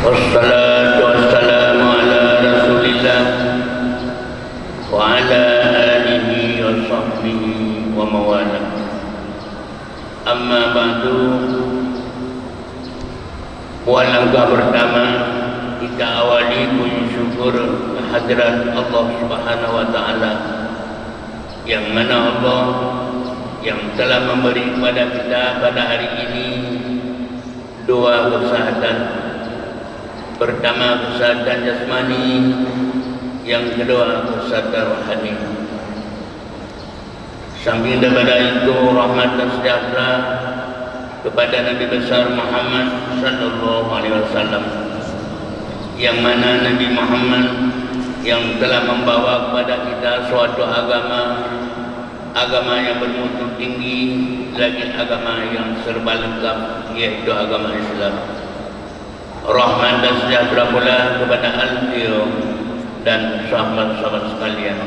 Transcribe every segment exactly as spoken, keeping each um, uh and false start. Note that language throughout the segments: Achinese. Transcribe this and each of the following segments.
Wassalatu wassalamu ala Rasulillah wa ala alihi wa sahbihi wa mawalah. Amma ba'du. Buat langkah pertama, kita awali puji syukur kehadirat Allah Subhanahu wa Ta'ala, yang mana Allah yang telah memberi kepada kita pada hari ini dua kesehatan. Pertama, kesehatan jasmani, yang kedua, kesehatan rohani. Samping daripada itu, rahmat dan sejahtera kepada Nabi besar Muhammad sallallahu alaihi wasallam, yang mana Nabi Muhammad yang telah membawa kepada kita suatu agama, agama yang bermutu tinggi, lagi agama yang serba lengkap, yaitu agama Islam. Rahmat dan sejahtera pula kepada al-beliau dan sahabat-sahabat sekalian.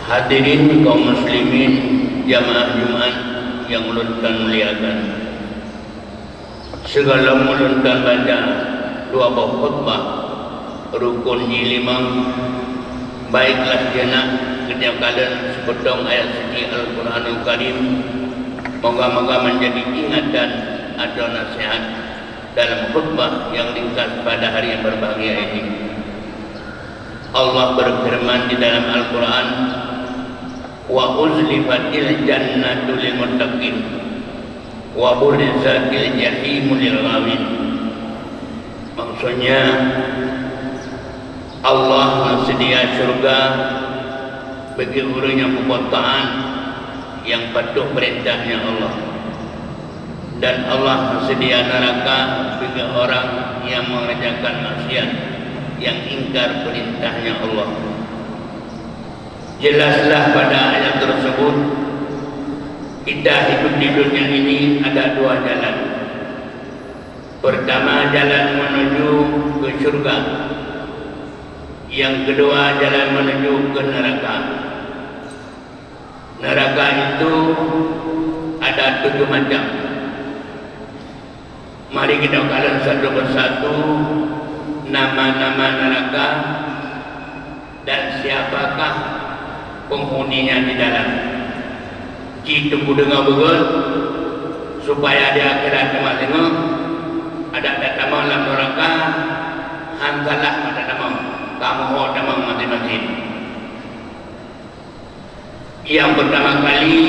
Hadirin kaum muslimin, jamaah Jumat yang ulôn tan muliakan. Sigohlom ulôn tan baca dua boh khutbah rukun jih limong, baiklah, jeunak geutanyoe kalon sipeutong ayat suci Al-Quranul Karim. Moga-moga menjadi ingatan atau nasihat dalam khutbah yang ringkas pada hari yang berbahagia ini. Allah berfirman di dalam Al-Quran, "Wa uzlifatil jannatu lil muttaqin, wa burrizatil jahimu lil ghawin." Maksudnya, Allah meuseudia syurga bagi ureuëng nyang peubuet taát, nyang patuh peurintahnya Allah. Dan Allah meuseudia neuraka bagi orang nyang mengerjakan maksiat, nyang ingkar peurintahnya Allah. Jelaslah pada ayat tersebut, kita hidup di dunia ini ada dua jalan. Pertama, jalan menuju ke syurga. Yang kedua, jalan menuju ke neraka. Neraka itu ada tujuh macam. Mari kita kalon satu persatu nama-nama neraka dan siapakah penghuninya di dalam. Ci teupeudeungoe beugöt, supaya di akhirat teuma singoh, adak tatamong lam neraka, han salah mata tamong, kamoe ho tamong maséng-maséng. Yang pertama kali,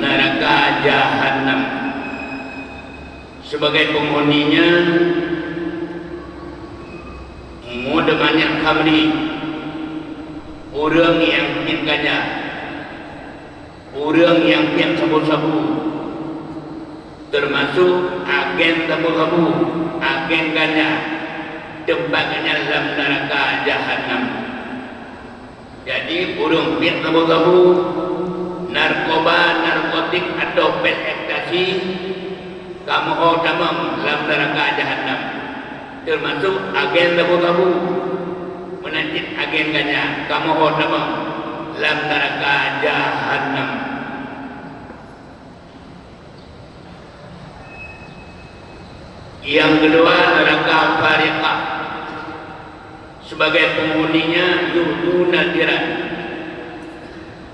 neraka Jahannam. Sebagai penghuninya, mudmanil khamri, ureuëng nyang piep ganja, ureuëng nyang piep sabu-sabu, termasuk agen sabu-sabu, agen ganja, teumpat geuhnyan lam neraka Jahannam. Jadi, ureuëng piep sabu-sabu, narkoba, narkotik, atau pil ekstasi, kamoe ho tamong lam neraka Jahannam, termasuk agen sabu-sabu, meunan cit agen ganja, kamoe ho tamong lam neraka Jahannam. Yang kedua, neraka Fariqah. Sebagai penghuninya, yu'dunal jiran.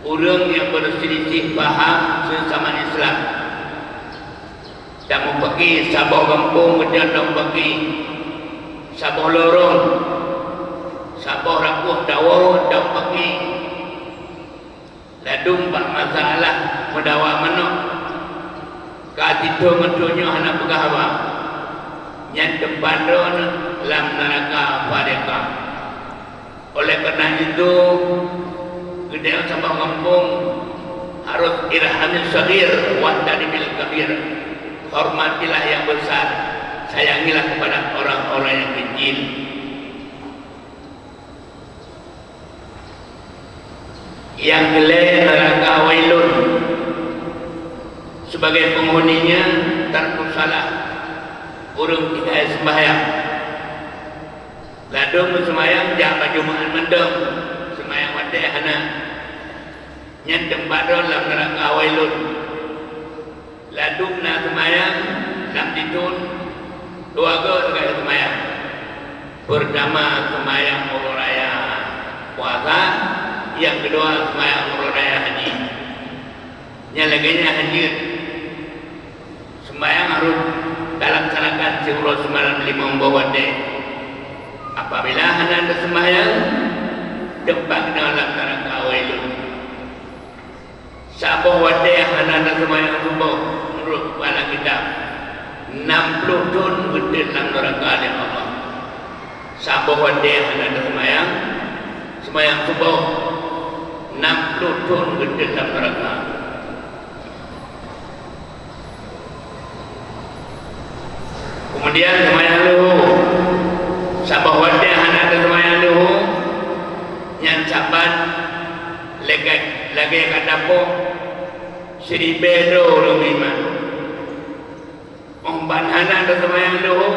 Ureuëng nyang berselisih paham sesama Islam. Tamupaki saboh gampông, geutanyoe tamupaki saboh lorong, saboh rakoh dawa tamupaki. Ladôm bak masalah meudawa manok, ka sithôn meutunyok hana peugah haba, nyan teumpat droeneuh lam neuraka Fariqah. Oleh karena itu, geutanyoe saboh gampông harus irhamil shaghir wahtarimil kabir. Hormatilah yang besar, sayangilah kepada orang-orang yang kecil. Nyang keulhèe neuraka Wailun. Sebagai penghuninya, tarkus shalah, ureuëng tinggai seumbahyang. Ladôm meuseumbahyang jak bak Jumat mantong, seumbahyang watèe hana. Nyan teumpat droe lam neuraka Wailun. Na seumayang lam sithon, dua goe lagée seumayang. Peurtama seumayang uroe raya puasa, nyang keudua seumayang uroe raya haji. Nyang lagée nyan hanjeuet. Seumayang harôh talaksanakan siuroe seumalam limong boh watée. Apabila hana teuseumayang, teumpat keunoe lam naraka wailun. Saboh watée hana teuseumayang suboh, meunurot Kepala Kitab, nam ploh thon geutot lam naraka lé Allah. Saboh watée hana teuseumayang, seumayang suboh, nam ploh thon geutot lam naraka. Keumudian seumayang leuho, saboh watée hana teuseumayang leuho, nyan saban lagée, lagée ka tapoh siribée droe ureuëng meuiman. Óh ban hana teuseumayang leuho,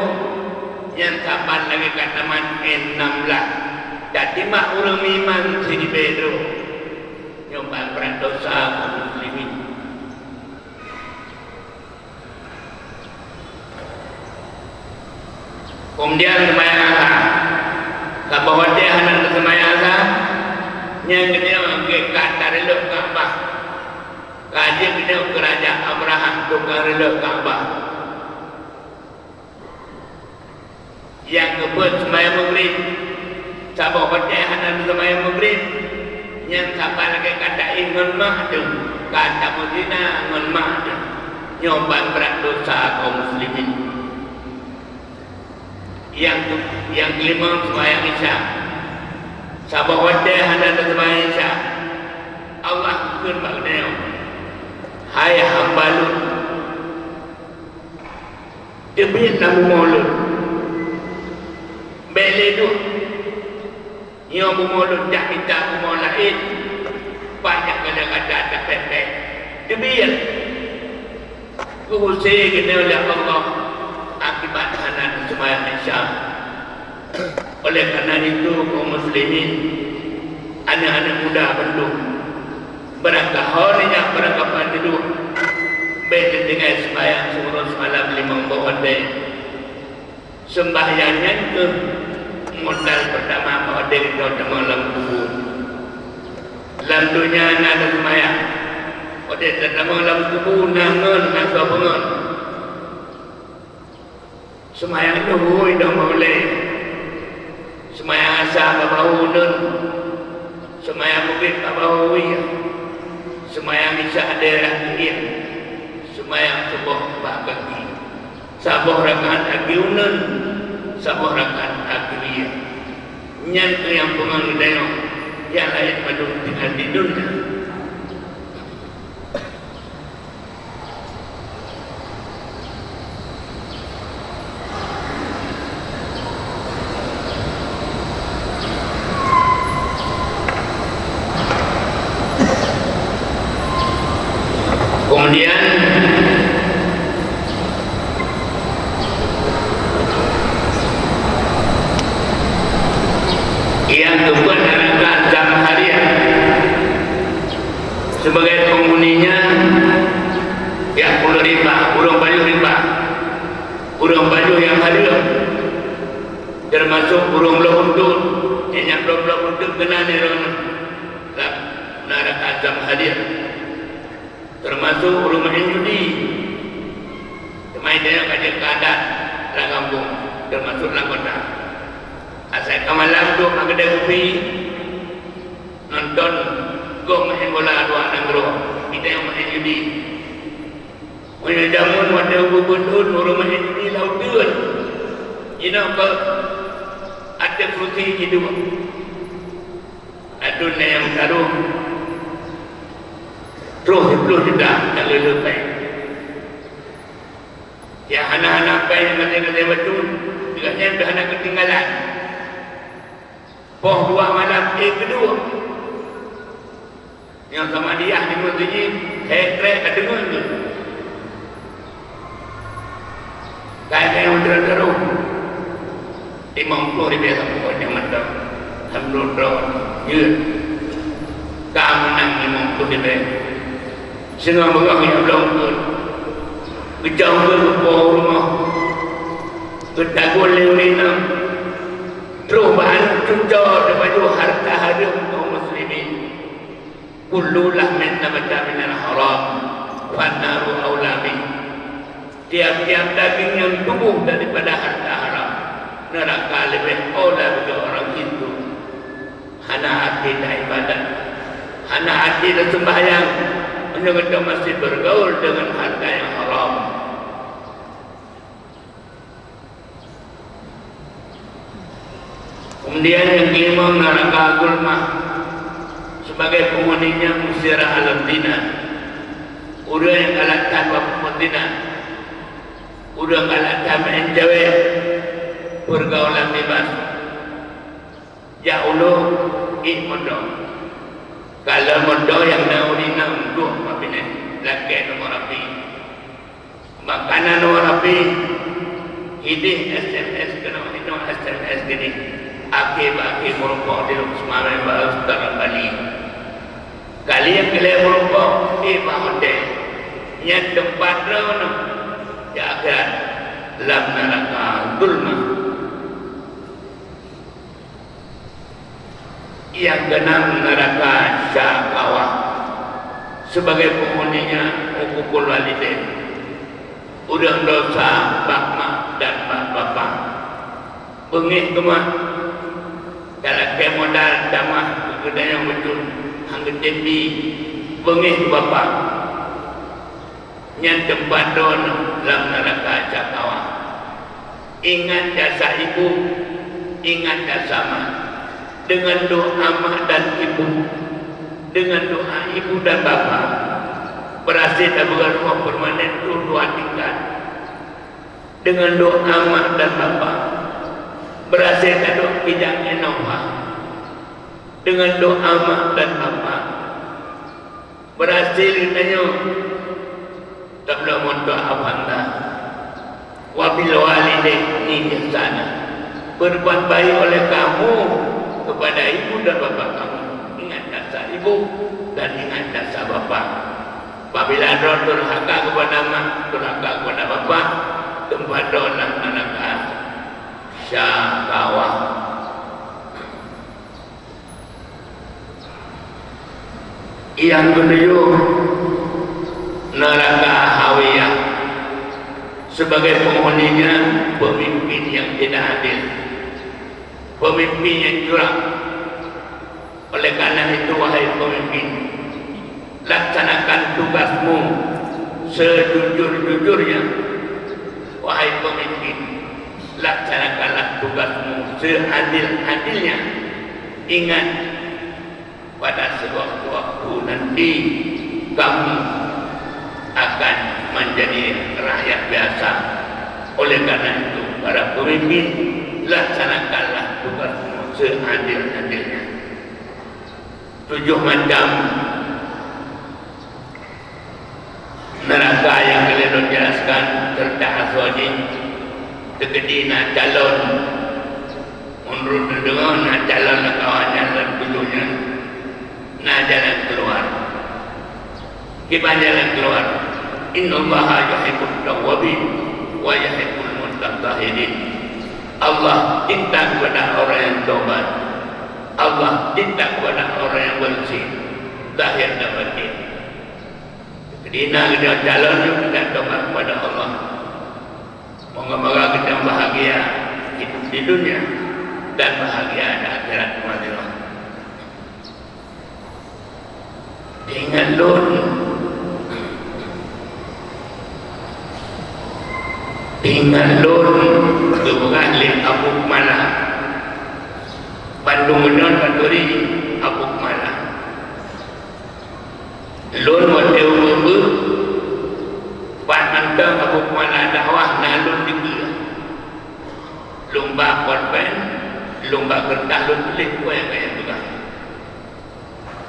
nyan saban lagée ka tamat N enam belas. Tatimak ureuëng meuiman siribée droe. Nyoe ban brat desya kaum muslimin. Keumudian seumayang Asar. Saboh watée hana teuseumayang Asar, nyan geutanyoe ka tareulok Ka'bah. Ka jeuet geutanyoe keu Raja Abrahah tukang reulok Ka'bah. Nyang keupeuet seumayang Maghrib. Saboh watée hana teuseumayang Maghrib, nyan saban lagée ka taéh ngon mak teuh, ka tameuzina ngon mak teuh. Nyoe ban brat desya kaum muslimin. Nyang keu-, nyang keulimong seumayang Isya. Saboh watée hana teuseumayang Isya, Allah geukheun bak geutanyoe, "Hai hamba Lôn, teubiet lam bumoe Lôn. Bék lé duek. Nyoe bumoe Lôn, jak mita bumoe laén, pajan gata tapék-pék. Teubiet!" Geuhusé geutanyoe lé Allah akibat hana teuseumayang Isya. Oleh karena itu, kaum muslimin, aneuk-aneuk muda bandum, barangkaho neujak, barangkaho neuduek, bék teutinggai seumayang siuroe seumalam limong boh watée. Seumbahyang nyan kheueh modal peurtama bak watée geutanyoe tamong lam kubu. Lam donya na teuseumayang, watée tatamong lam kubu na ngon, na soe peungon. Seumayang leuhô idong ulée, seumayang Asa bak bahu uneun, seumayang Maghrib bak bahu wie, seumayang Isya daerah keuieng, seumayang Suboh bak gaki. Saboh rakaat akhé uneun, saboh rakaat akhé wie. Nyan kheueh nyang peungon geutanyoe, nyang laén mandum tinggai di donya. Kemudian, nyang keupeuet na rakaat Zamhariah. Sibagai penghuninya, ya, ureuëng rimba, ureuëng pajoh rimba, ureuëng pajoh nyang hareuem, teumasok ureuëng bloe buntut, nyang bloe-bloe buntut keunan nirona lam na rakaat Zamhariah. Teumasok ureuëng meu'en judi. Teuma tanyoe ka jeuet keu adat lam gampông, teumasok lam kota. Asai ka malam duek bak keudée kupi, nonton gob meu'en bola dua nanggroe, geutanyoe meu'en judi. Meunyoe jameun watée ubit-ubit thon ureuëng meu'en judi lam uteuen, jinoe keu ateueh kursi jiduek. Aduen nyang meutarôh troh siploh juta nyang lheueh-lheueh péng. Nyang hana-hana péng, maté-maté bacut, gobnyan pih hana keutinggalan. Poh dua malam, eh, keudua. Nyang sama diah di meuseujid, hék-rék ka deungoe geuh. Kai-kai meuteurang-teurang. Limong ploh ribèe saboh nyan mantong. Alhamdulillah, jeuet. Ka meunang limong ploh ribèe. Singoh beungoh nyang lôn peuet. Geujok keu keupoh rumoh, geutaguen lé ureueng inong, troh bak aneuk cucoe teupajoh hareuta hareuem kaum muslimin. Kullu lahmin nabata minal haram, fannaru aula bih. Tiap-tiap daging nyang tuboh daripada hareuta haram, neuraka leubeh aula bagi ureueng itu. Hana até taibadat, hana até taseumbahyang, meunyoe gata masih bergaul dengan harta yang haram. Kemudian nyang keulimong, neuraka gulmah. Sebagai penghuninya, musirah alam zina. Ureueng nyang galak that bak peubuet zina, ureueng galak that meu'en cewek, pergaulan bebas. Jak ulo, ék moto. Kalon moto nyang na ureueng inong duek bak binéh, lakée nomor api. Makanan nomor api, idéh S M S keunoe, inoe S M S keudéh. Akhé bak akhé meurumpok di Lhokseumawe bak restoran Bali. Kali nyang keulhèe meurumpok, ék bak hotel. Nyan teumpat droeneuh di akhirat, lam neuraka gulmah. Nyang keunam, neuraka syakawah. Sebagai penghuninya, uququl walidain, ureueng dosa bak mak dan bak bapak. Beungéh keu mak, talakée modal tamah keu geutanyoe bacut, han geutem bi, beungéh keu bapak. Nyan teumpat droeneuh lam neuraka syakawah. Ingat jasa ibu, ingat jasa mak. Deungon doa mak dan ibu, deungon doa ibu dan bapak, berhasil tapeugöt rumoh permanen troh dua tingkat. Deungon doa mak dan bapak, berhasil taduek kijang Innova. Deungon doa mak dan bapak, berhasil geutanyoe tabloe moto Avanza. Wa bil walidaini ihsana. Berbuat baik oleh kamu kepada ibu dan bapak kamu. Ingat jasa ibu dan ingat jasa bapak. Apabila droe durhaka kepada mak, durhaka kepada bapak, teumpat droe lam neuraka syakawah. Nyang keutujoh, neuraka hawiyah. Sebagai penghuninya, pemimpin yang tidak adil, pemimpin yang curang. Oleh karena itu, wahai pemimpin, laksanakan tugasmu sejujur-jujurnya. Wahai pemimpin, laksanakanlah tugasmu seadil-adilnya. Ingat, pada sewaktu-waktu nanti kamu akan menjadi rakyat biasa. Oleh karena itu, para pemimpin, laksanakanlah tugasmu seadil-adilnya. Tujoh macam neuraka nyang ka lheueh lôn jelaskan seureuta asoe jih, teukeudi na calon, meunurot neudeungoe na calon lam kawan nyan, lam tujoh nyan na jalan keuluar. Kiban jalan keuluar, "Innallaha yuhibbut tawwabin wa yuhibbul mutatahhirin." Allah cinta kepada orang yang tobat. Allah cinta kepada orang yang bersih, zahir dan batin. Jadi, na geutanyoe calon nyoe, geutanyoe tobat kepada Allah. Moga-moga geutanyoe bahagia hidup di dunia dan bahagia di akhirat. Ingat lôn, ingat lôn geupeugah lé Abu Kumalah. Bandum nyoe taturi Abu Kumalah. Lôn watée umu beuh, pat mantong Abu Kumalah dakwah na lôn dikeue. Lôn ba polpen, lôn ba keureutah, lôn tuléh peue nyang geupeugah.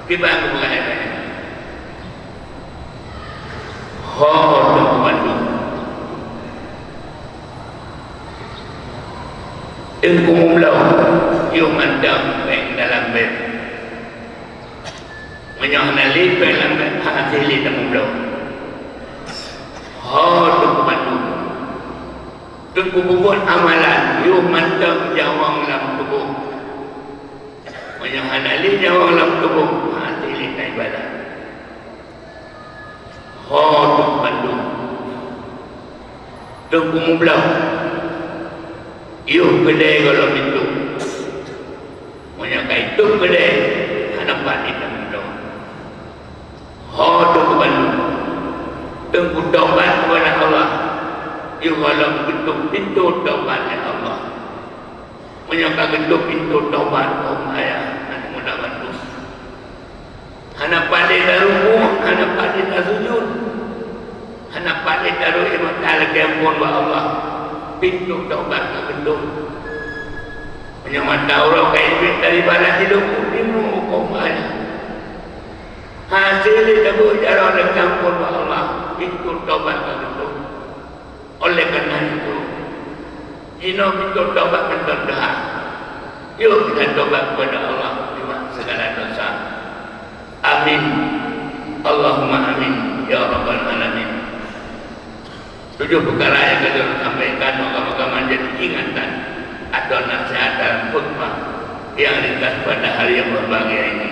Kiban geupeugah nyang laén. Ho Teungku Bandum. Teungku Mubloe, yoh mantong péng dalam bèe. Meunyoe hana lé péng lam bèe, hana lé tamubloe. Ho Teungku Teungku peubuet amalan, yoh mantong nyawöng lam tuboh. Meunyoe hana lé nyawöng lam tuboh, hana lé ibadat. Ho teungku bandum. Teungku mubloe. Yoh keudè gohlom pintoe. Meunyoe ka itôp keudè, hana pat itamong. Ho teungku bandum. Teungku tobat keupada Allah. Yoh gohlom geutôp pintoe tobat lé Allah. Meunyoe ka geutôp pintoe tobat, oh ayah, aneuk muda bandum. Hana pat lé taruku, hana pat lé tasujut, hana pat lé taruek mata lakée amphon bak Allah. Pintoe tobat ka geutôp. Meunyoe mata uroe ka iduek dari barat jilôk, timu huköm Allah. Hase lé tabeuet jaroe lakée amphon bak Allah, pintoe tobat ka geutôp. Oleh karena itu, jinoe pintoe tobat mantong teuhah. Yuk kita tobat kepada Allah, terima segala dosa. Amin. Allahumma amin, ya rabbal alamin. Tujoh peukara nyang ka lôn sampaikan, moga-moga manjadi ingatan atau nasihat dalam khutbah yang ringkas pada hari yang berbahagia ini.